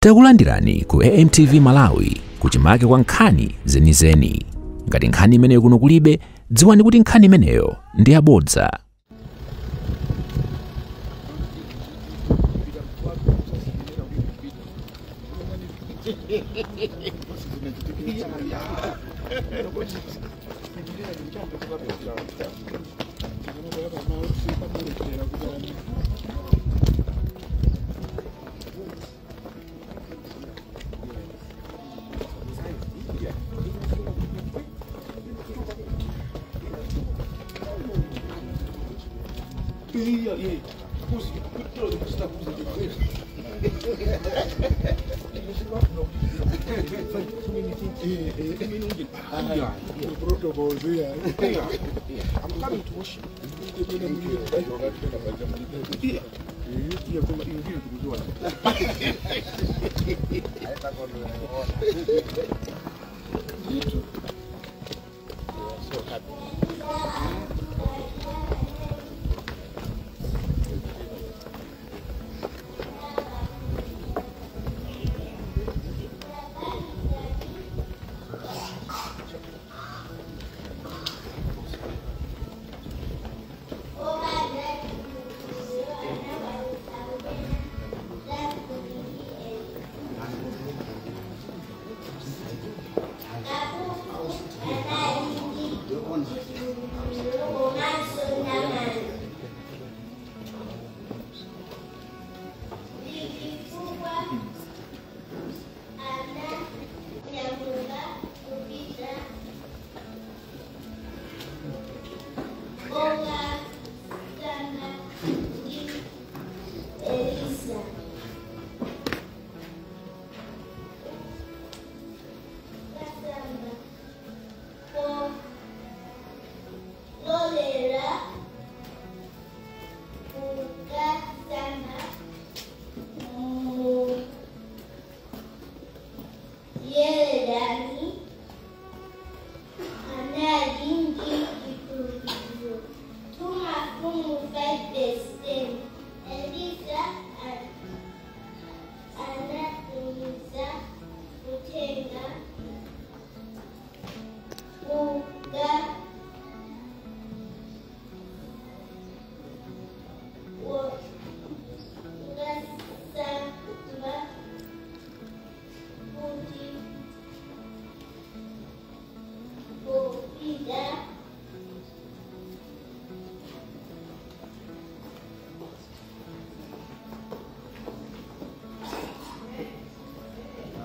Takulandirani ku AMTV Malawi kuchimake kwa nkhani zenizeni. Ngati nkhani imeneyo kuno kulibe, dziwani kuti nkhani imeneyo ndi yabodza. I'm coming to worship. So happy.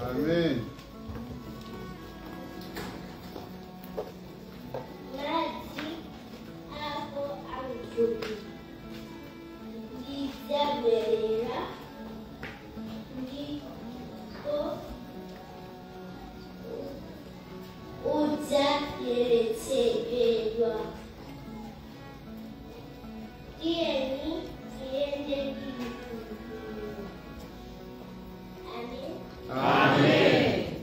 Amen. Amen.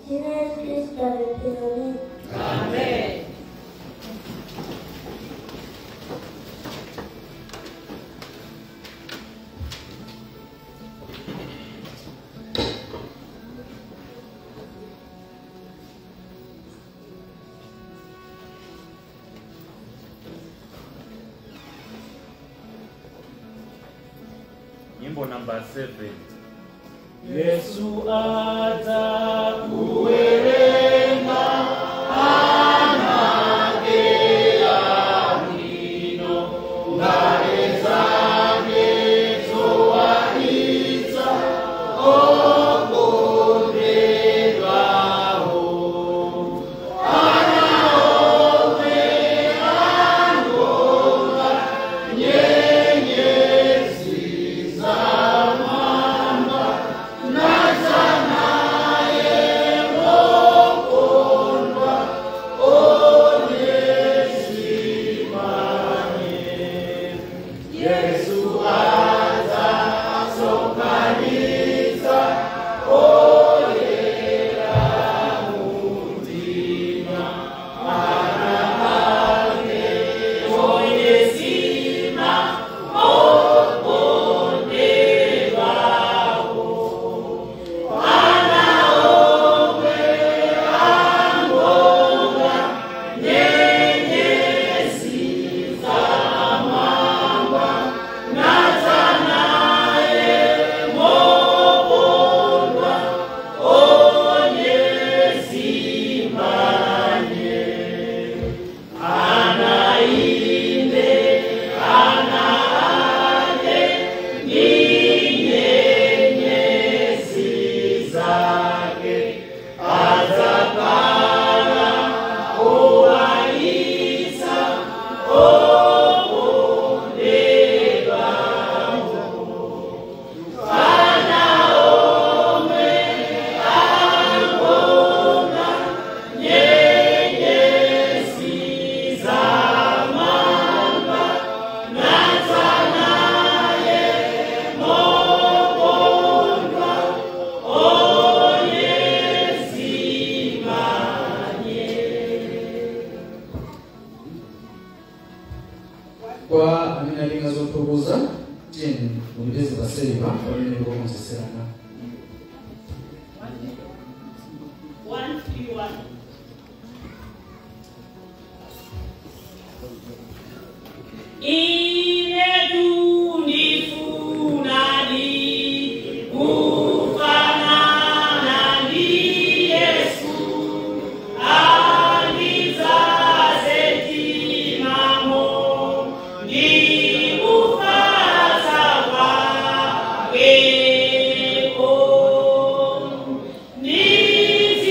Dzina Yesu Kristu apemphero. Amen. Nyimbo namba 7. Yesu atakuwerenga anake amino ngale zake zowaitsa okondedwawo ana omwe angonga nyenyezi za mwamba nazanaye mokondwa onesimanye Yesu azasokanisa oyera mutima ana ake Onesima okondedwawo ana omwe angonga nyenyezi za mwamba nazanaye mokondwa onesimanye anainde ana ake ninyenyezi zake adzakala owaitsa okondedwawo ana omwe angonga nyenyezi za mwamba nazanaye mokondwa onesimanye. Kwa amene alinga zothokoza tiyeni mundipeze paselipa pamene ndikukonzeserana. 131. Ine tundifunani kufanana ndi Yesu andizaze timamo ndi kufatsa kwakeko.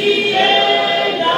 Niziyenda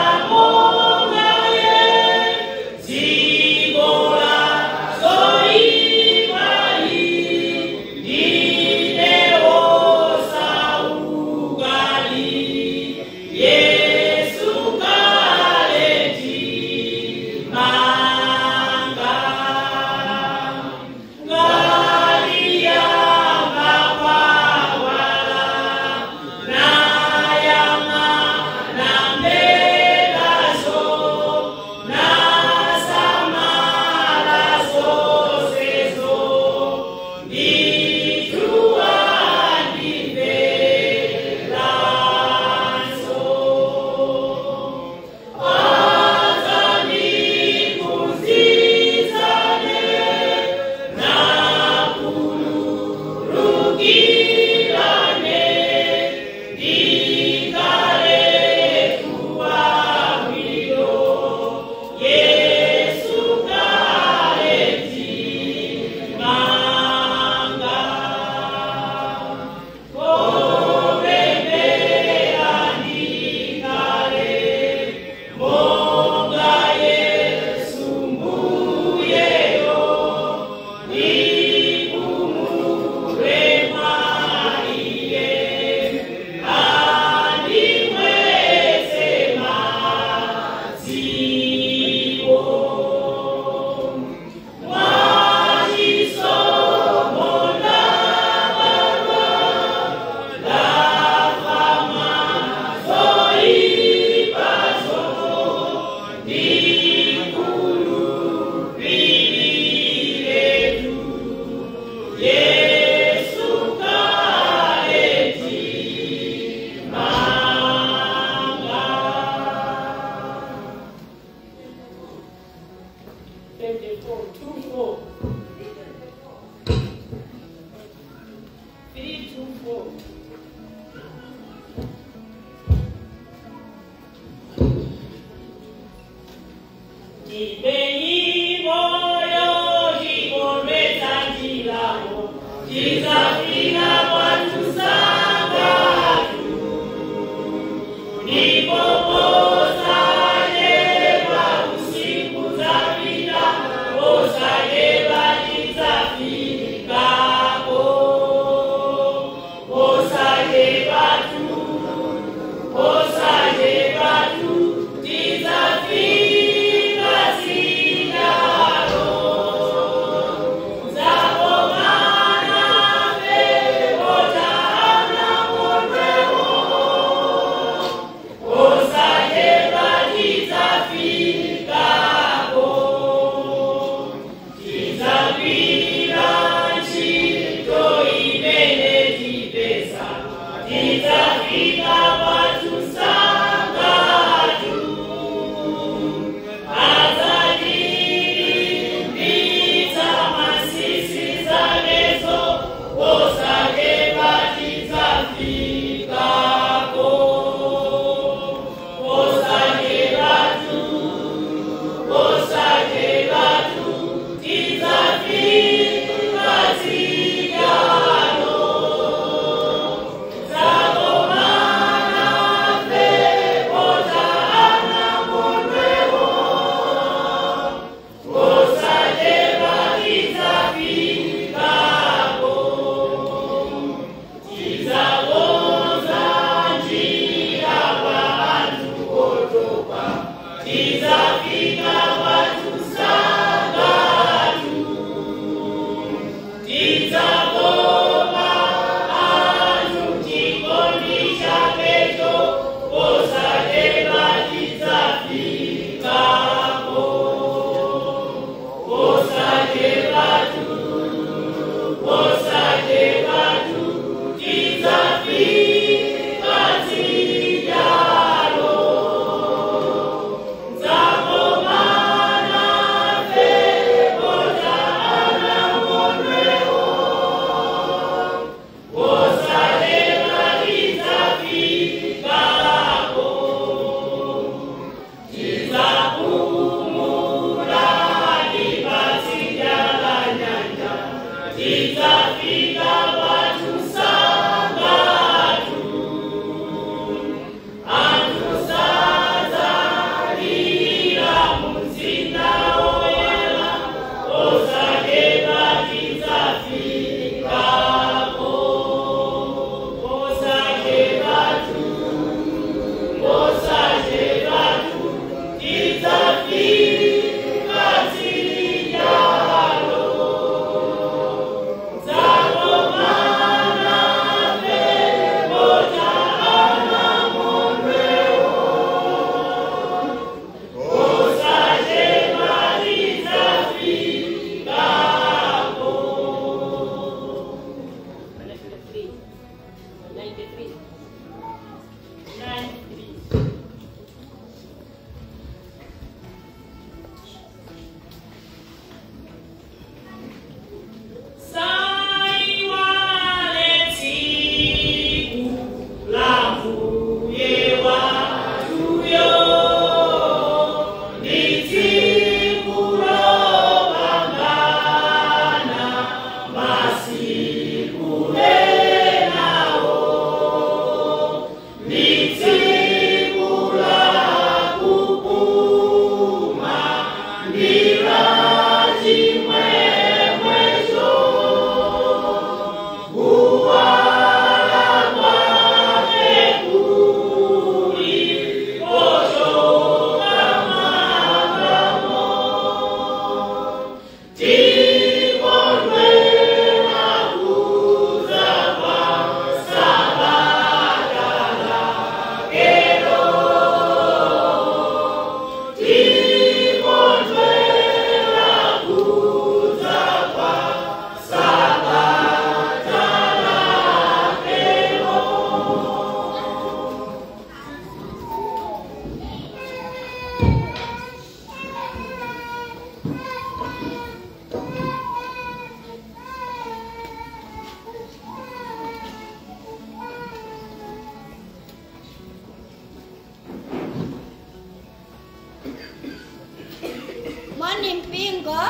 Moni mpingo.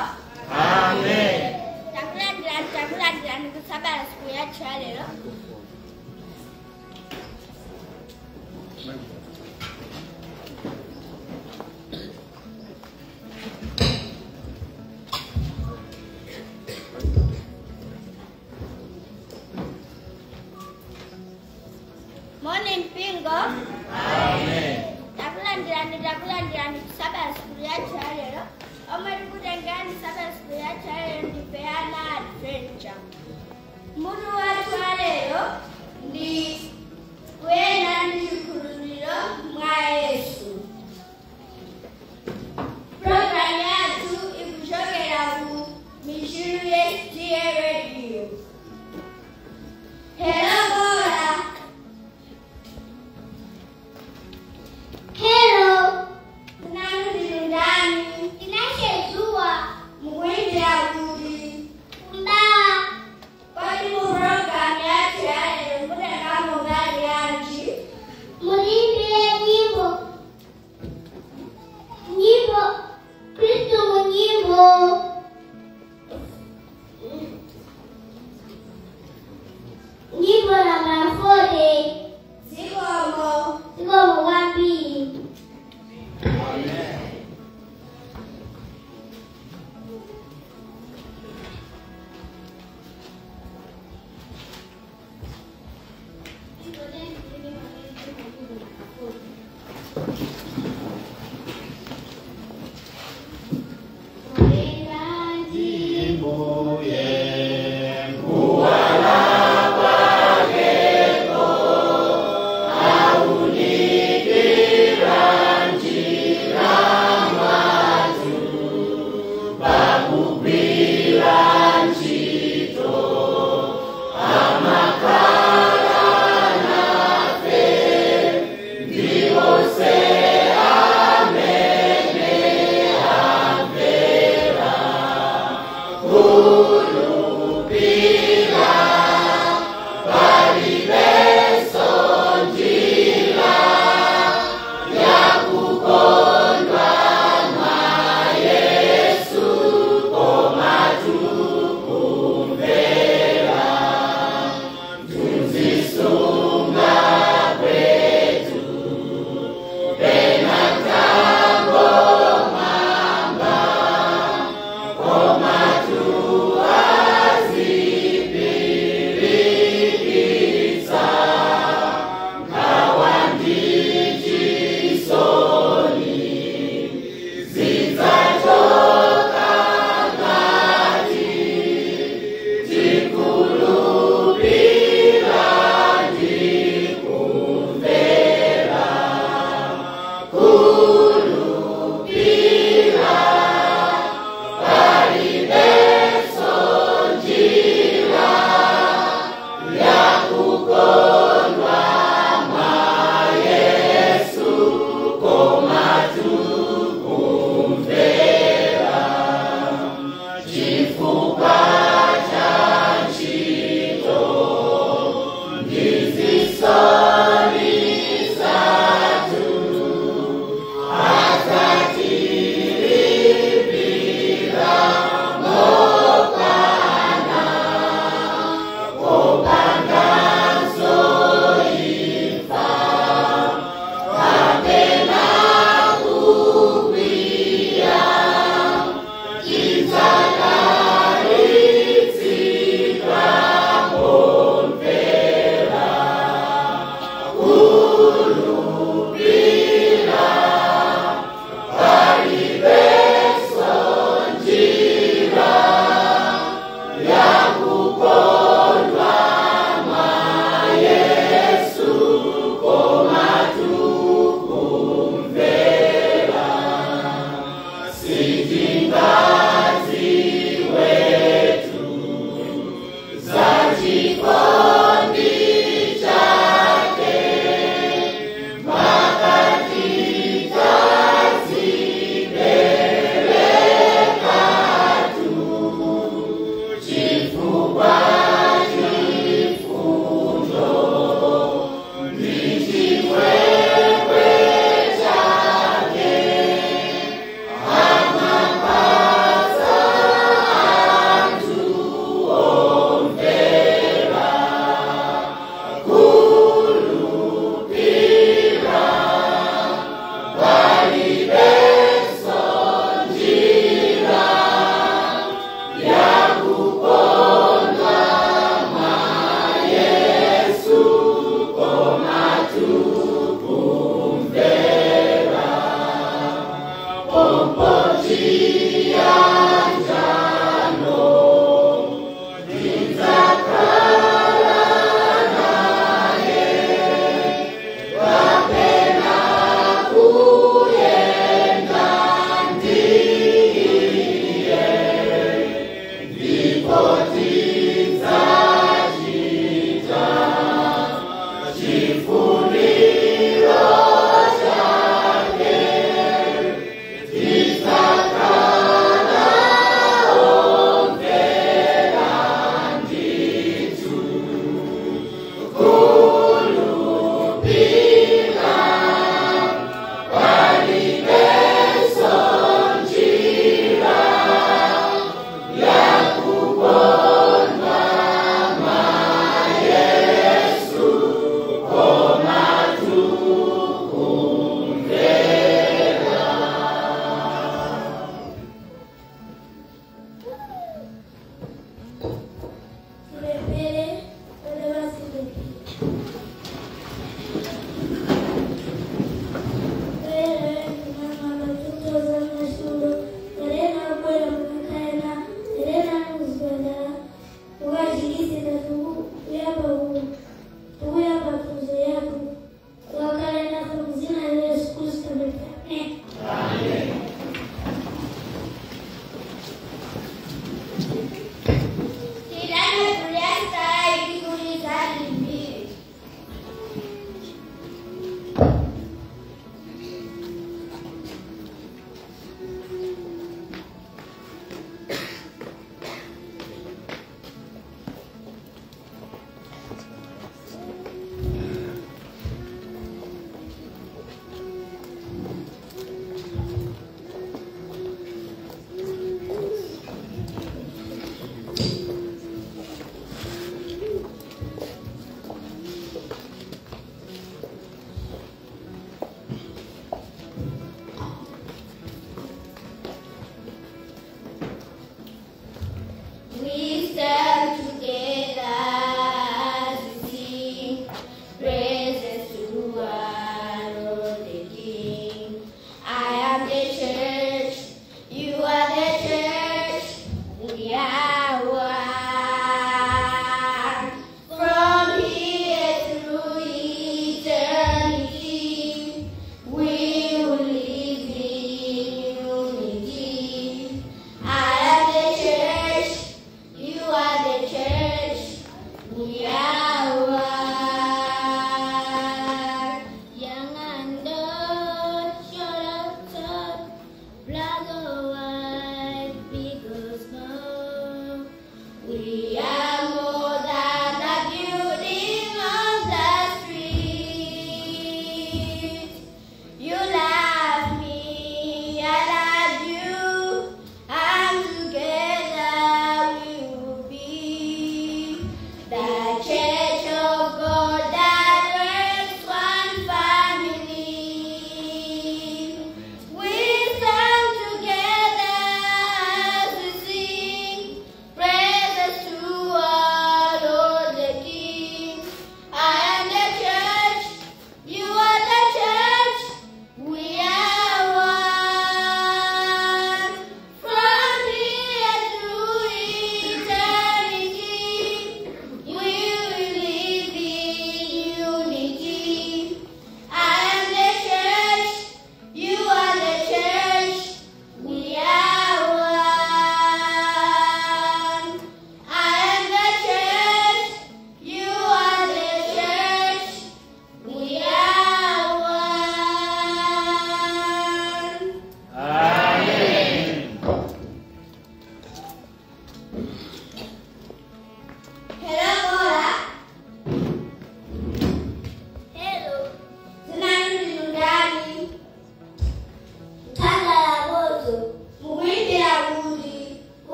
Amen. Takulandira kusabala siku ya lero. Mutu wathu wa lero ndi kuyenda ndi chikhulupiriro mwa Yesu. Programu yathu ikuchokera ku Michiru SDA Radio. Hello Bora. Hello. Nanu ndinu ndani? Ndinashezuwa. Mukuimbira kuti? Kumbawa. Kodi mu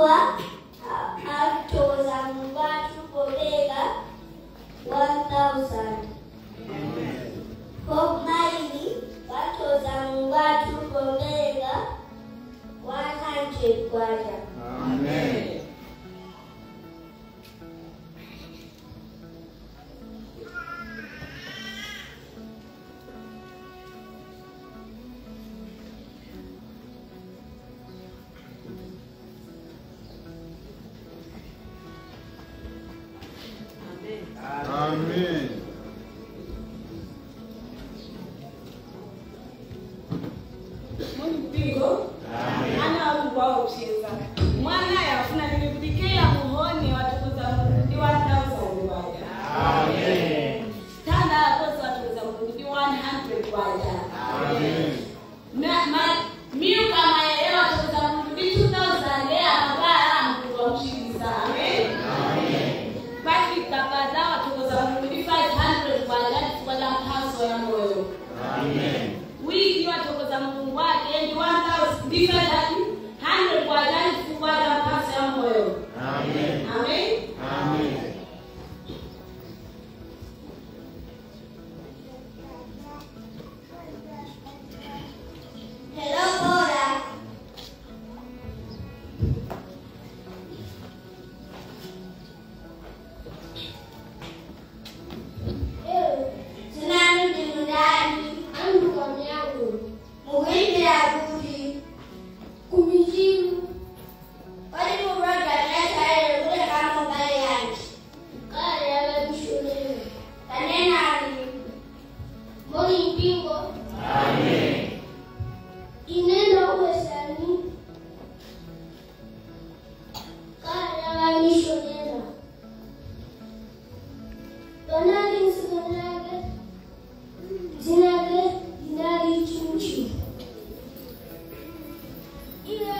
Joshua athokoza Mulungu wathu popereka 1000. Hope Maili wathokoza Mulungu wathu popereka 100 kwacha. Amen. Amen. Mungu ana waupyeza mwana yafuna nilikutikela muhoni watukuza Mungu ndi 1000 kwacha. Amen. Tanda akosi watukuza Mungu ndi 100 kwacha. Amen. Miuka mayele watukuza Mungu ndi 2000 akabaya Mungu wamshiriza. Amen. Amen. Patrick Kabaza watukuza Mungu ndi 500 kwacha chifukwa cha mphatso ya moyo. Amen. Wiki watokoza Mulungu wake ndi 1500 kwacha chifukwa cha mphatso ya moyo. Amen. Amen. Amen. Hello, Bora. Tsunami ndi mundani. Anduka myangu. Mukuimbira kuti Kumizimu. Kodi mu program yathu mulekamo mbali yanji? Kale yabamishonera. Tanenani. Moni mpingo. Amen. Inenda uwesani. Kale yabamishonera. Banali nsikanage. Zinage linali chunchi. Iye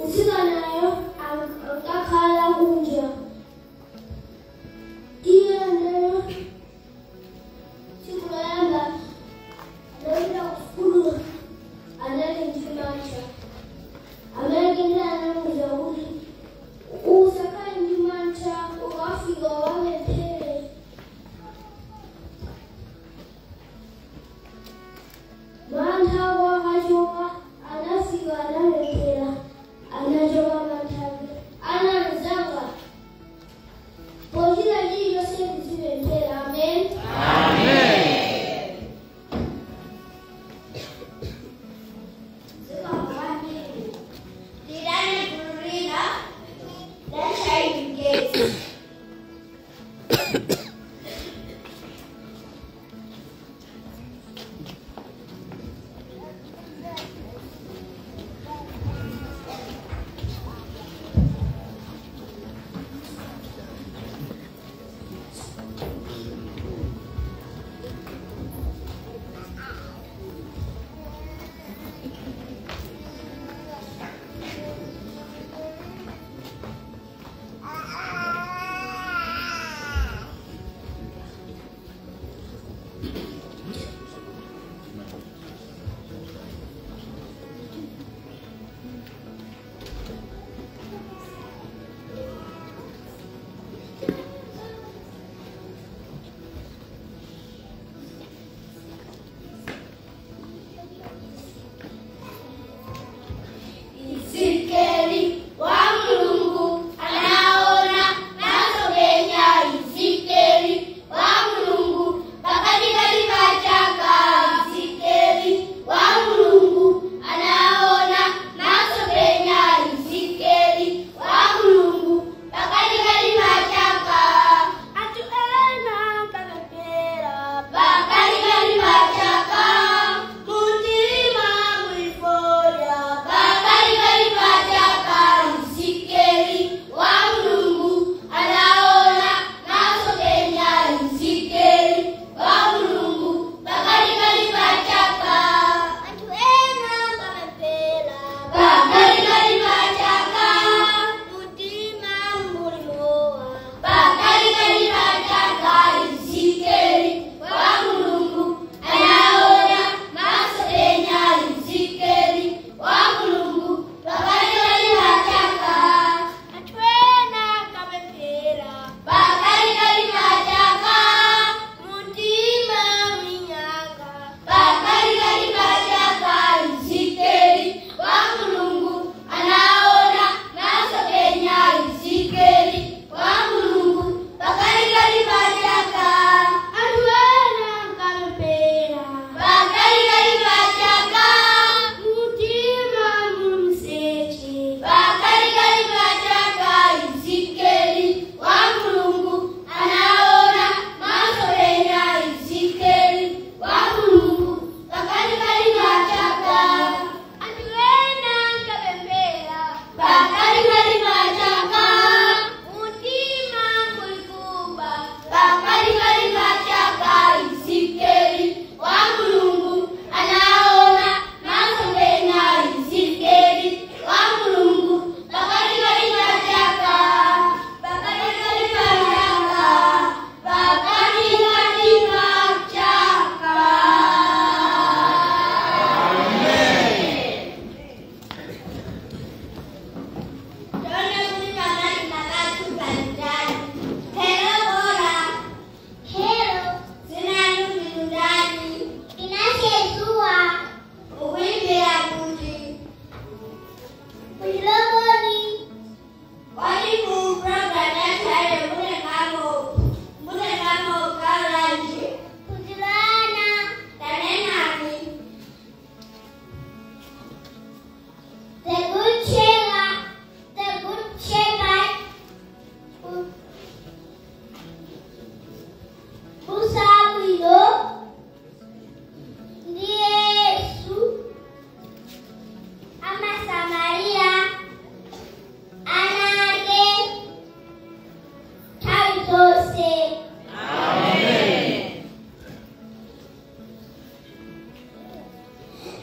nsikanayo ankakhala kunja. Iye nayo tsiku loyamba anapita kusukulu anali ndi mantha. Amene anamuwuza kuti usakhale ndi mantha ukafika ukapemphere. Mantha wakachoka anafika anapemphera anachoka manthabe. Anamzanga pochita chilichonse tizipemphera. Amen. Amen. Zikomo kwambiri. Lidani gulu lina la Shining Gate.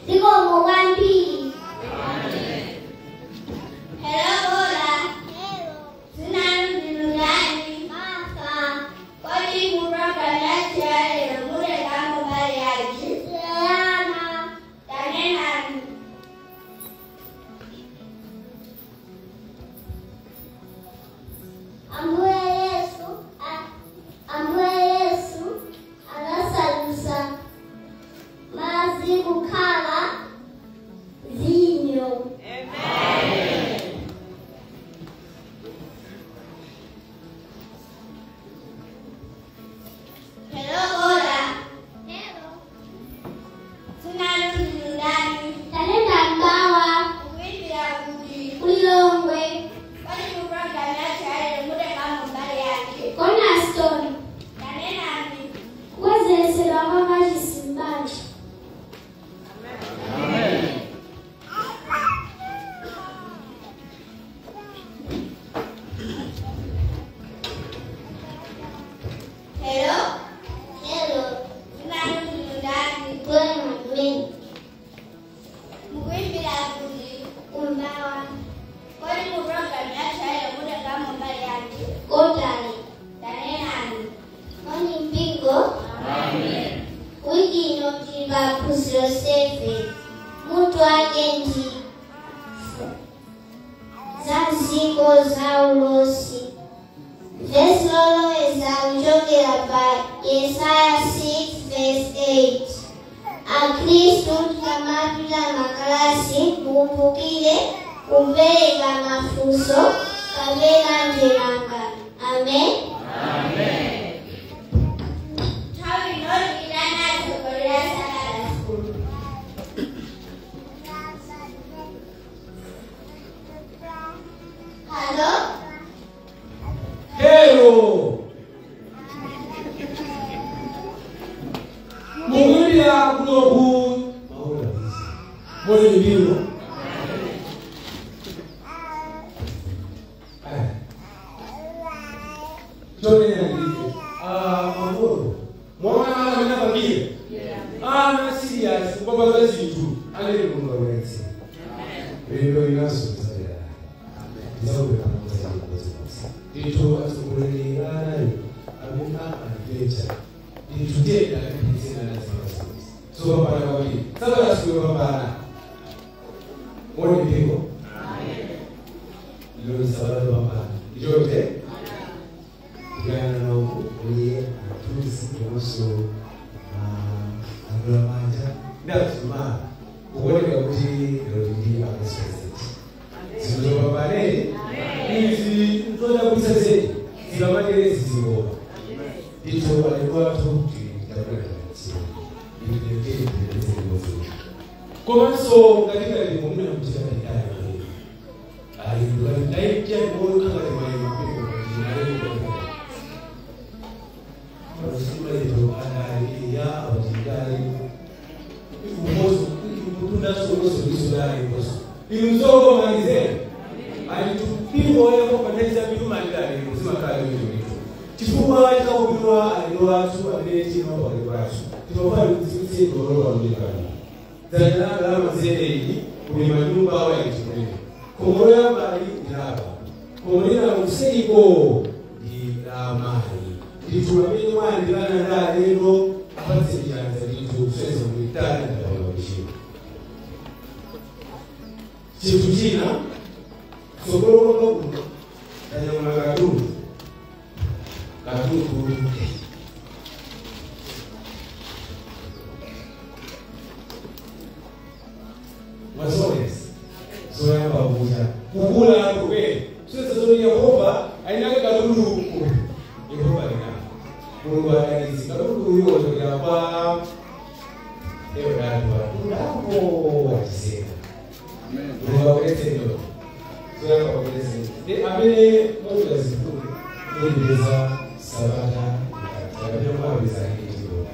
Zikomo kwambiri. Hello, Bola. Hello. Dzina lanu ndinu ndani? Mafa. Kodi mu program yathu ya lero mutengamo mbali yanji? Siyana. Tanenani. Ambuye Yesu anasandutsa madzi kukhala vinyo. Hello, Bola. Hello. Dzina lanu ndinu ndani? Tanena mbawa. Mukuimbira kuti? Kulilongwe. Kodi mu program yathu ya lero mutengamo mbali yanji? Cornerstone. Tanenani. Kubwezeretsedwa kwa kachisi m'banja. Hello. Hello. Dzina lanu ndinu ndani? Gwema Gwen. Mukuimbira kuti? Kumbawa. Kodi mu program yathu ya lero mutengamo mbali yanji? Kotale. Tanenani. Moni mpingo. Wiki ino tili pa phunziro 7. Mutu wake ndi za mdziko za ulosi. Vesi loloweza kuchokera pa Yesaya 6 verse 8. Akhristu tikamapita makalasi mukumbukire kupereka mafunso kapena ndemanga. Amen. Nthawi ino tikuyitana atsogoleri a Sabbath School. Hello. Hello. Mukuimbira kunoku maula muli ndilo. Chonena ndike. Mambo. Mwana amene apangire. Ana serious kupamba zinthu alili kungawetse. Lero inaso tsaya. Ndizakubeka mudza. Ndithu atsogoleri anayo amene adventure. Ndithu tiyenda kupitsina nazo. Zopambana kwambiri. Sabata sikuyopambana. Moni mpingo. Lero sabata yopambana. Ndichote. Kuyana nawo uye aphunzitsi ndiponso angolamanja ndi atsogoleri kuoneka kuti lero ndi apresident. Zinthu zopambaneni izi nzodabwitsa zedi zikamatere zizingoma. Ndithu alendo athu komanso ngatikati mumuna mutikatikaya chifukwa chakupindwa alendo athu amene timapakati pathu timafuna kudziwitse ndololo kwambiri dzanja langa lamanzere kuli manyumba awayitimwene khomo loyambali ndi lapa khomo lina kuseiko ndi la mayi ndithu amene mwayandikana ndi alendo apatseni chanza ndithu kusonyeza kuti talandira chinthu china tsogolo kwanga kuno tanyamula katundu katundu masones zoyamba kuja kukula anthu kwene soyesa zoti Yehova ainake katundu uku Yehova lina Mulungu adalitsi katundu uyu wachokera kwa eodatu atundapo wachiseka Mulungu akudetseni zoyamba kudetseni ndi amene mukuta zikulu mulipeza sabata kapena mwapeza nditiro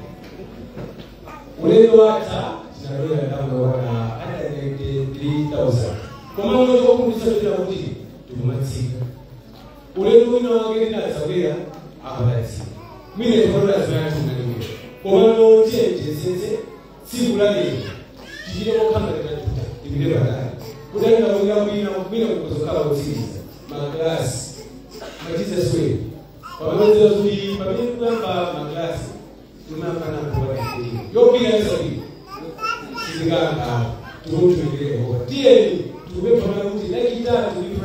ulendo watha tinalowera ndamwe wana 193,000 koma unochokumbutsa tochita kuti tikumatsika ulendo wina wake tinadzakwera akadatsika mwine tikolera zimayathunalimira koma notiye tiyesetse tsiku la lero tichite Tipite patali kutalina kuyambira kumina kukuzokhala kutsiriza maklasi ma-Jesus way pamodzi kuti pamene kuyamba maklasi timayambana kuwatiri yopira isabiri sizikanga tikumtumikire Yehova. Tiyeni tikupempha kuti lachitatu ndi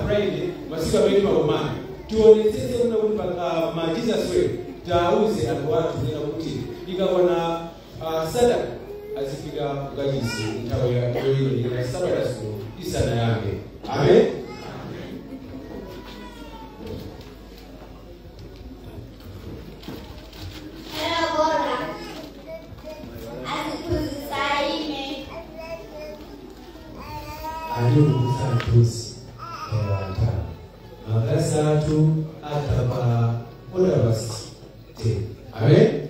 Friday masiku amene timakomana tionetsetse kuna kuti ma Jesus way tauze anthu athu kunena kuti ikakwana sadaka azifika kukachisi nthawi yoyimira sabata school isanayambe. Amen. Alikusantusi watano maklasi athu atapa 10:15. Amen.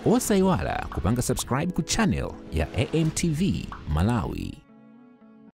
Osaiwala kupanga subscribe ku channel ya AMTV Malawi.